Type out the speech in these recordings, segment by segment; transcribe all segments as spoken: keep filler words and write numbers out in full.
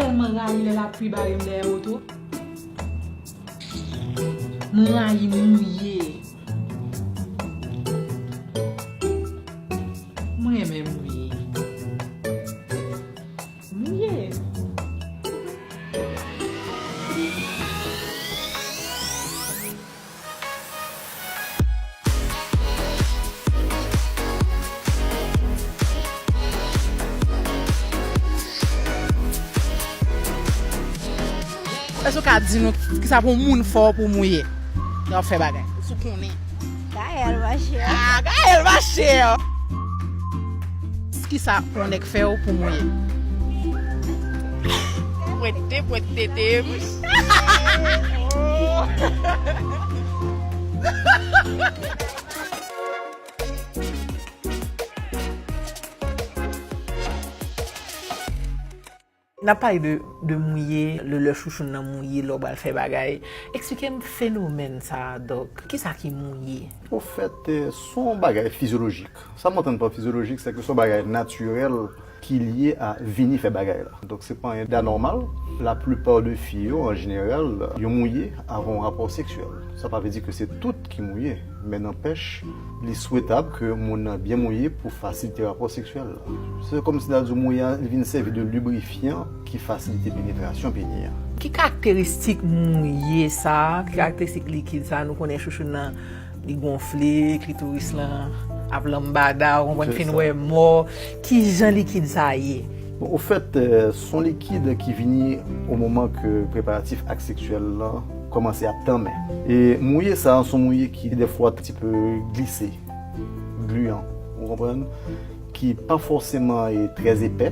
Tèlman rayi lè lapli bare m dèyè moto. M rayi mouye. M renmen mouye. Mouye. Èske w ka di nou kisa pou moun fè w pou mouye lè w ap fè bagay? Si w konnen. Gaël, ma chère. Ah, Gaël, ma chère. Kisa pou yon nèg fè w pou mouye? Pwente, pwente tete m. N ap pale de, de mouye, le, lè chouchoun nan mouye, lè w pral fè bagay. Eksplike m fenomèn sa a, Dòk. Kisa ki mouye? Ofèt, eh, se yon bagay fizyolojik. Sa m antann pa fizyolojik, se ke se yon bagay natirèl ki lye a vini fè bagay la. Donk, se pa anyen danòmal. Laplipa de fi yo, an jeneral, yo mouye avan yon rapò seksyèl. Sa pa vle di ke se tout ki mouye, men nanpèch, li swetab ke moun nan byen mouye pou fasilite rapò seksyèl la. Se kòmsi n a di w mouye a, li vin sèvi de librifyan ki fasilite penetrasyon peni a. Ki karakteristik mouye sa a? Ki karakteristik likid sa a? Nou konnen chouchoun nan, li gonfle, klitoris lan ap lanmbada, ou konprann, fin wè mò. Ki jan likid sa a ye? Bon, ofèt, eh, se yon likid ki vini o moman ke preparatif ak seksyèl lan kòmanse ap tanmen. E mouye sa a, se yon mouye ki dèfwa ti pe glise, gliyan, ou konprann, ki pa fòseman, eh, trè epè,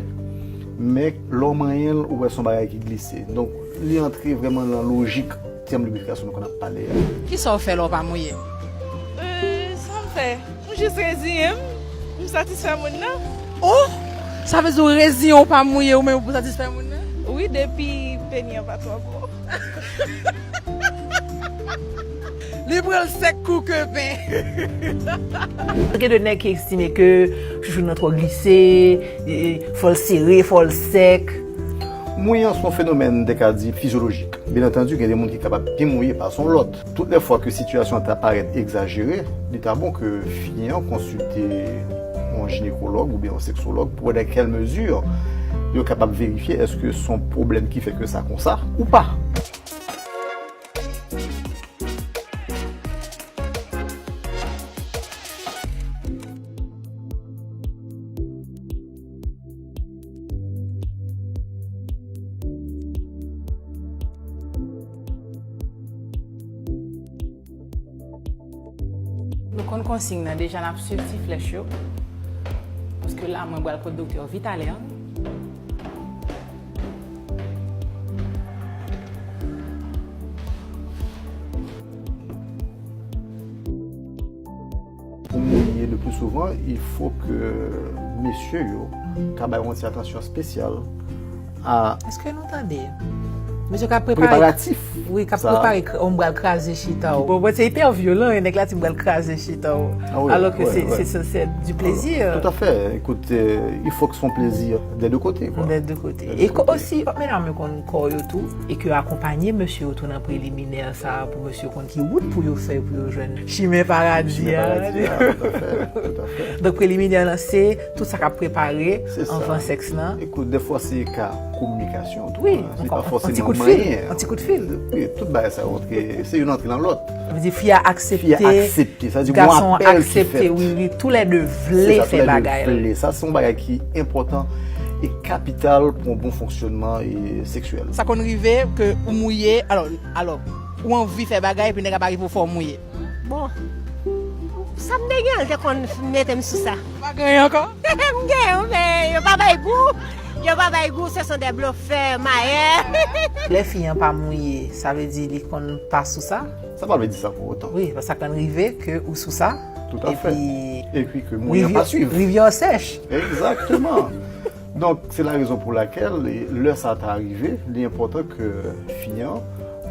men lè w manyen l, ou wè se yon bagay ki glise. Donk, li antre vrèman nan lojik tèm librifikasyon nou konn ap pale a. Kisa w fè lè w pa mouye? Euh, sa m fè? M jis reziyen m, m satisfè moun nan. Oh! Sa vle di w reziyen w pa mouye ou menm pou satisfè moun nan? Wi, depi peni an pa twò gwo. Li pran l sèk kou ke pen. Gen de nèg ki estime ke chouchoun nan twò glise, e, fò l sere, fò l sèk. Mouye an se yon fenomèn, m te ka di, fizyolojik. Byen antandi, gen de moun ki kapab pi mouye pase yon lòt. Tout lè fwa ke sitiyasyon an ta parèt egzajere, li ta bon ke fi an konsilte yon jinekològ oubyen yon seksològ pou wè dans quelle mesure yo kapab verifye èske se yon pwoblèm ki fè ke sa konsa ou pa. Nou konn konsign nan deja, n ap swiv ti flèch yo. Paske la, mwen pral kot doktè Vitalè. Pou mouye le plus souvent, il faut que mesye yo ka bay yon ti atansyon espesyal a. Èske nou tande? Mesye k ap prepare. Preparatif. Wi, k ap prepare kra-, on pral kraze chita w. Bon, bon, se ipè vyolan, nèg la di m pral kraze chita w. Ah oui, alò ke se, se, se, se du plaisir. Tout à fait. Écoute, euh, il faut que son plaisir des deux côtés, quoi. Des deux côtés. E osi, medam yo konn kò yo tou, e ke akonpanye mesye yo tou nan preliminè sa a pou mesye yo konn ki wout pou yo fè pou yo jwenn chimen paradi a. Chimen paradi a, tout à fait, tout à fait. Donk, preliminè lan, se tout sa k ap prepare anvan sèks lan. Écoute, dèfwa se ka kominikasyon tou, wi, hein, se pa fòseman manyen. Yon ti kout fil. Wi, tout bagay sa yo antre, se youn antre nan lòt. Sa vle di fi a aksepte, gason an aksepte, wi, wi, toulède vle fè bagay la. Sa se yon bagay ki enpòtan e kapital pou yon bon fonksyònman e seksyèl. Sa konn rive ke ou mouye, alò, alò, ou anvi fè bagay, epi nèg la pa rive pou fè w mouye. Bon, sa m te gen an, l te konn mete m sou sa. Ou pa gen ankò? M gen, men yo pa bay gou. Yo pa bay gou, ce sont des bluffeurs, mayè. Lè fi an pa mouye, sa vle di li konn pa sou sa? Sa pa vle di sa pou otan. Wi, paske sa konn rive ke ou sou sa. Tout à fait. Epi ke mouye an pa swiv. Rivyè an sèch. Exactement. Donk, se la rezon pou lakèl, e, lè sa ta rive, li enpòtan ke fi an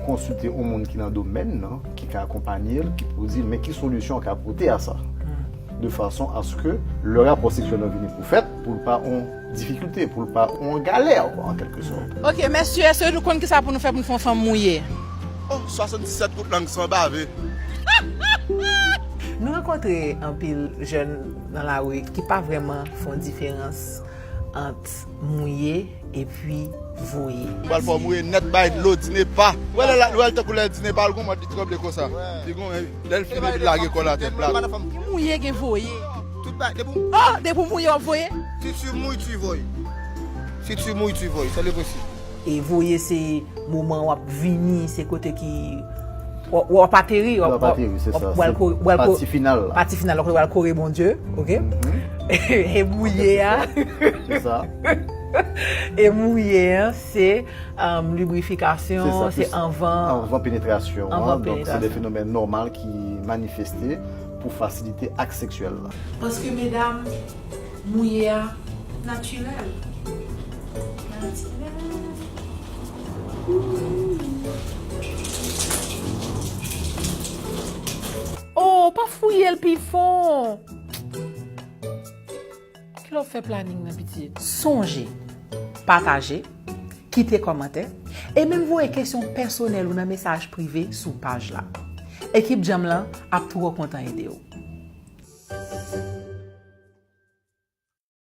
konsilte yon moun ki nan domèn nan, ki ka akonpanye l, ki pou di l, men ki solisyon w ka pote a sa. Hmm. de façon à ce que le rapport sexuel nou vini pou fèt, pou l pa yon difikilte, pou l pa yon galè, kwa, an kèlke sòt. Ok, mesye, èske nou konn ki sa pou nou fè pou nou fè yon fanm mouye? Oh, swasanndisèt kout lang san bave. Nou rankontre anpil jèn nan lari ki pa vrèman fè yon diferans ant mouye epi voye. Ou pral fè w mouye nèt, bay dlo, di ne pa. Ou wè lè l tankou lè l di ne pa, l gon mòd li tranble konsa. Li gon, lè l fini, epi l lage kò l atè plat. Gen mouye, gen voye. Tout bagay, depi w Oh, depi w mouye, w ap voye? Si tu mouilles, tu voyes. Si tu mouilles, tu voyes. C'est le principe. E voye se moman w ap vini, se kote ki w w ap ateri, w W ap ateri, se sa. w al ko- w al ko- Pati final la. Pati final, w al kore Bondye, ok? E mouye a, Se sa. e mouye a, se um, librifikasyon, Se sa, se plis anvan. Anvan penetrasyon. Anvan An, donk, se de penetrasyon. fenomèn nòmal ki manifeste pou fasilite ak seksyèl la. Paske medam, mouye a natirèl. Natirèl. Oh, pa fouye l pi fon. Kilè w fè planing nan, piti? Sonje, pataje, kite kòmantè, e menm voye kesyon pèsonèl ou nan mesaj prive sou paj la. Ekip Djanm lan ap twò kontan ede w.